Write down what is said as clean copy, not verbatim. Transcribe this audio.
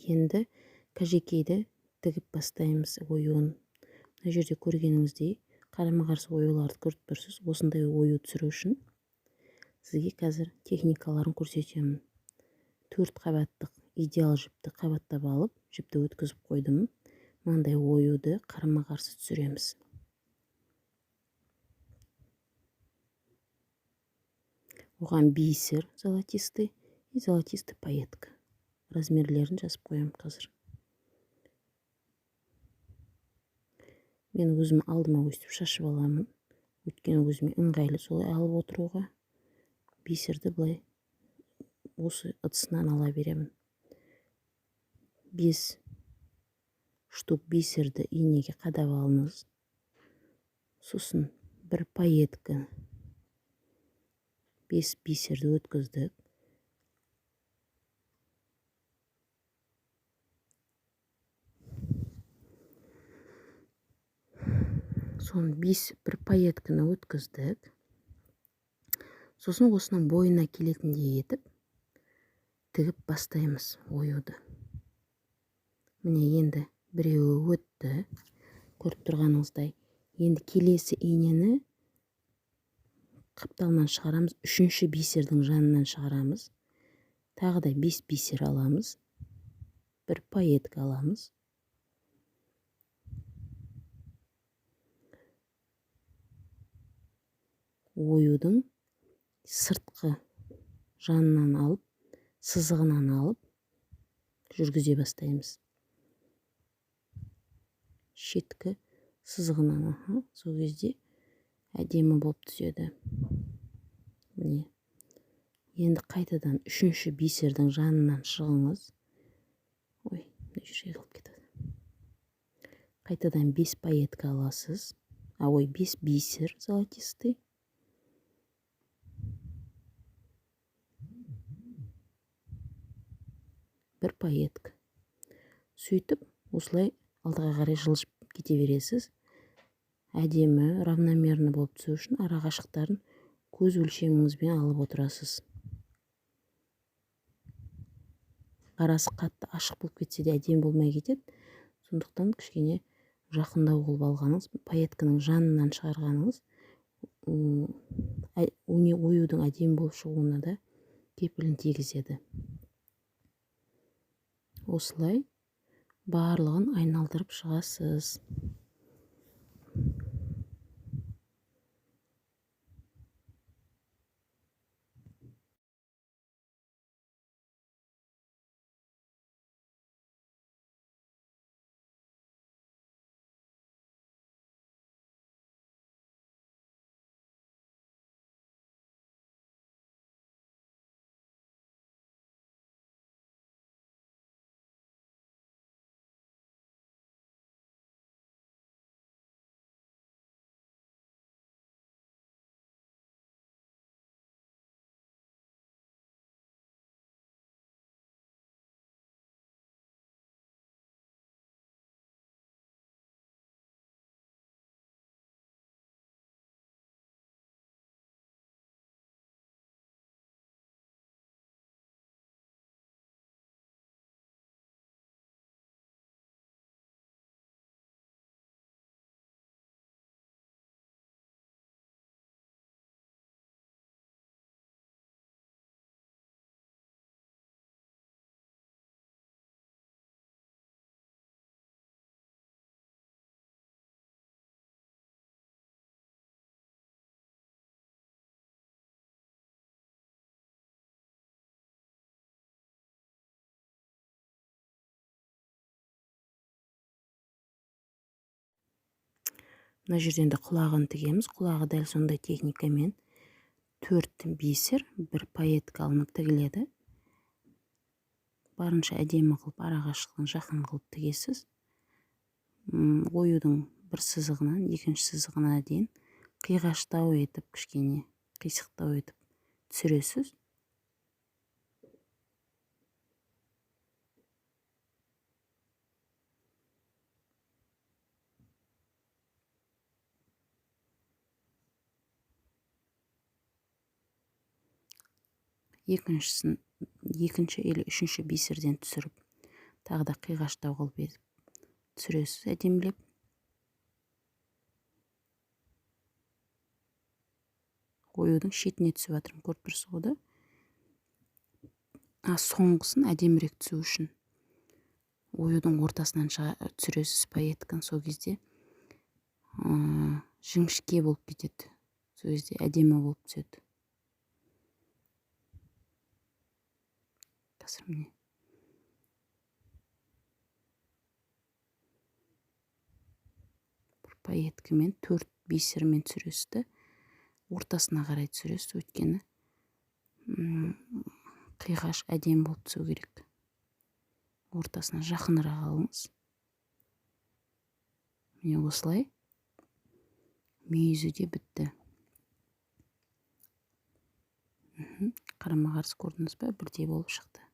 Енді кәжекейді тігіп бастаймыз оюын. Мына жерде көргеніңіздей қарама-қарсы оюларды көріп тұрсыз. Осындай ою түсіру үшін сізге қазір техникаларын көрсетемін. 4 қабаттық идеал жіпті қабаттап алып, жіпті өткізіп қойдым. Мынандай оюды қарама-қарсы түсіреміз. Оған бисер золотистый и золотистый пайетка. Размерлерін жазып қоямын қазір. Мен өзім алдыма өстіп шашып аламын. Өйткені өзіме ыңғайлы солай алып отыруға. Бисерді былай осы ыдысынан ала беремін. 5 штук бисерді инеге қадап алыңыз. Сосын бір пайетка 5 бисерді өткіздік. Соны 5 бір пайетканы өткіздік. Сосын осының бойына келетіндей етіп тігіп бастаймыз оюды. Міне енді біреуі өтті, көріп тұрғаныңыздай. Енді келесі инені қапталынан шығарамыз, үшінші бисердің жанынан шығарамыз. Тағы да 5 бисер аламыз, бір пайетка аламыз. Оюдың сыртқы жанынан алып, сызығынан алып жүргізе бастаймыз. Шеткі сызығынан, сол кезде әдемі болып түседі. Міне. Енді қайтадан үшінші бисердің жанынан шығыңыз. Ой, мына жерге қалып кетеді. Қайтадан 5 пайетка аласыз. 5 бисер золотистый. Бір пайетка. Сөйтіп, осылай алдыға қарай жылжып кете бересіз. Әдемі, равномерно болып түсу үшін ара қашықтарын көз өлшеміңізбен алып отырасыз. Арасы қатты ашық болып кетсе де әдемі болмай кетеді. Сондықтан кішкене жақындау қылып алғаныңыз, пайетканың жанынан шығарғаныңыз, оюдың әдемі болып шығуына да кепілін тигізеді. Осылай барлығын айналдырып шығасыз. Мына жерден де құлағын тігеміз. Құлағы дәл сондай техникамен 4 бисер, бір пайетка алынып тігіледі. Барынша әдемі қылып, ара қашықтығын жақын қылып тігесіз. Оюдың бір сызығынан екінші сызығына дейін қиғаштау етіп, кішкене қисықтау етіп түсіресіз. Екінші или үшінші бисерден түсіріп, Тағы да қиғаштау қылып етіп түсіресіз әдемілеп. Оюдың шетіне түсіп жатырмын, көріп тұрсыз ғой да. Соңғысын әдемірек түсу үшін оюдың ортасынан түсіресіз пайетканы, сол кезде жіңішке болып кетеді, сол кезде әдемі болып түседі. Қазір міне бір пайеткамен 4 бисермен түсіресіз де, ортасына қарай түсіресіз, өйткені қиғаш әдемі болып түсу керек. Ортасына жақынырақ алыңыз. Міне осылай мүйізі де бітті. Қарама-қарсы көрдіңіз бе, бірдей болып шықты.